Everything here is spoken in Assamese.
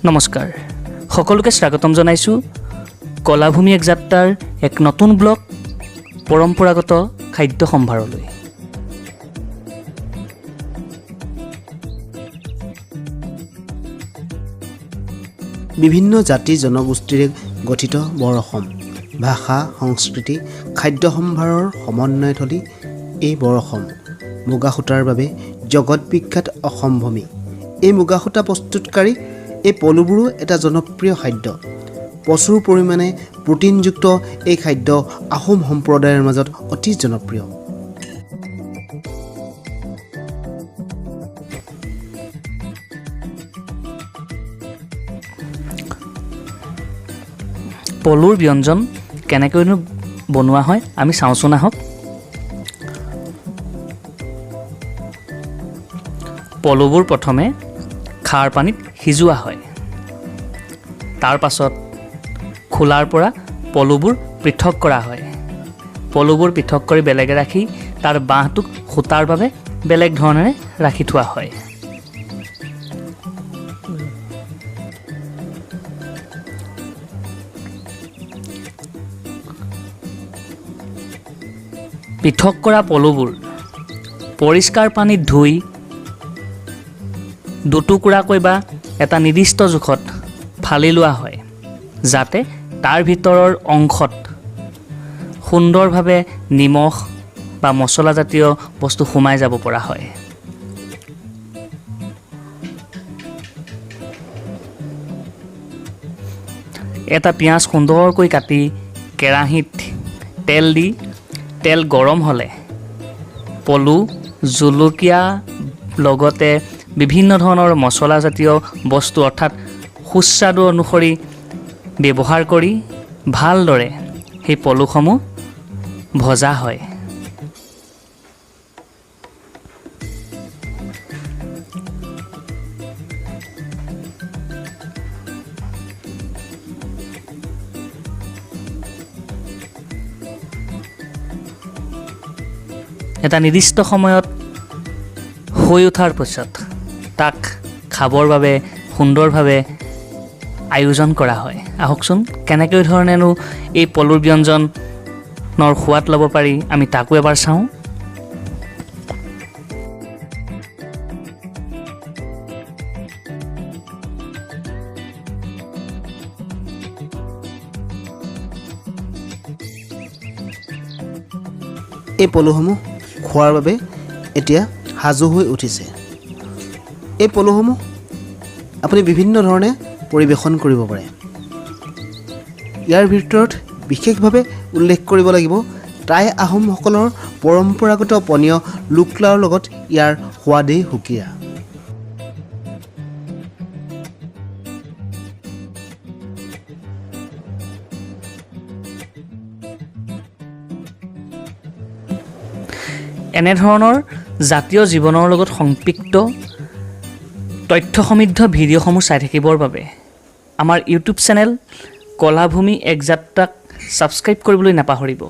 নমস্কাৰ, সকলোকে স্বাগতম জনাইছোঁ কলাভূমি এক যাত্ৰাৰ এক নতুন ব্লগ পৰম্পৰাগত খাদ্য সম্ভাৰলৈ। বিভিন্ন জাতি জনগোষ্ঠীৰে গঠিত বৰ অসম। ভাষা, সংস্কৃতি, খাদ্য সম্ভাৰৰ সমন্বয়থলী এই বৰ অসম। মুগা সূতাৰ বাবে জগত বিখ্যাত অসম ভূমি। এই মুগা সূতা প্ৰস্তুতকাৰী এই পলুবোৰো এটা জনপ্ৰিয় খাদ্য। প্ৰচুৰ পৰিমাণে প্ৰ'টিনযুক্ত এই খাদ্য আহোম সম্প্ৰদায়ৰ মাজত অতি জনপ্ৰিয়। পলুৰ ব্যঞ্জন কেনেকৈনো বনোৱা হয়, আমি চাওঁচোন আহক। পলুবোৰ প্ৰথমে খাৰ পানীত সিজোৱা হয়। তাৰ পাছত খোলাৰ পৰা পলুবোৰ পৃথক কৰা হয়। পলুবোৰ পৃথক কৰি বেলেগে ৰাখি তাৰ বাঁহটোক সূতাৰ বাবে বেলেগ ধৰণেৰে ৰাখি থোৱা হয়। পৃথক কৰা পলুবোৰ পৰিষ্কাৰ পানীত ধুই দুটুকুৰাকৈ বা এটা নিৰ্দিষ্ট জোখত ফালি লোৱা হয়, যাতে তাৰ ভিতৰৰ অংশত সুন্দৰভাৱে নিমখ বা মছলাজাতীয় বস্তু সোমাই যাব পৰা হয়। এটা পিঁয়াজ সুন্দৰকৈ কাটি কেৰাহীত তেল দি তেল গৰম হ'লে পলু, জলকীয়া লগতে বিভিন্ন ধৰণৰ মছলাজাতীয় বস্তু অৰ্থাৎ সুস্বাদু অনুসৰি ব্যৱহাৰ কৰি ভালদৰে সেই পলুসমূহ ভজা হয়। এটা নিৰ্দিষ্ট সময়ত হৈ উঠাৰ পিছত তাক খাবৰ বাবে সুন্দৰভাৱে আয়োজন কৰা হয়। আহকচোন, কেনেকৈ ধৰণেনো এই পলুৰ ব্যঞ্জনৰ সোৱাদ ল'ব পাৰি, আমি তাকো এবাৰ চাওঁ। এই পলুসমূহ খোৱাৰ বাবে এতিয়া সাজু হৈ উঠিছে। এই পলুসমূহ আপুনি বিভিন্ন ধৰণে পৰিৱেশন কৰিব পাৰে। ইয়াৰ ভিতৰত বিশেষভাৱে উল্লেখ কৰিব লাগিব টাই আহোমসকলৰ পৰম্পৰাগত পনীয় লোকলাওৰ লগত ইয়াৰ সোৱাদেই সুকীয়া। এনেধৰণৰ জাতীয় জীৱনৰ লগত সম্পৃক্ত তথ্য সমৃদ্ধ ভিডিঅ'সমূহ চাই থাকিবৰ বাবে আমাৰ ইউটিউব চেনেল কলাভূমি এক যাত্ৰাক ছাবস্ক্ৰাইব কৰিবলৈ নাপাহৰিব।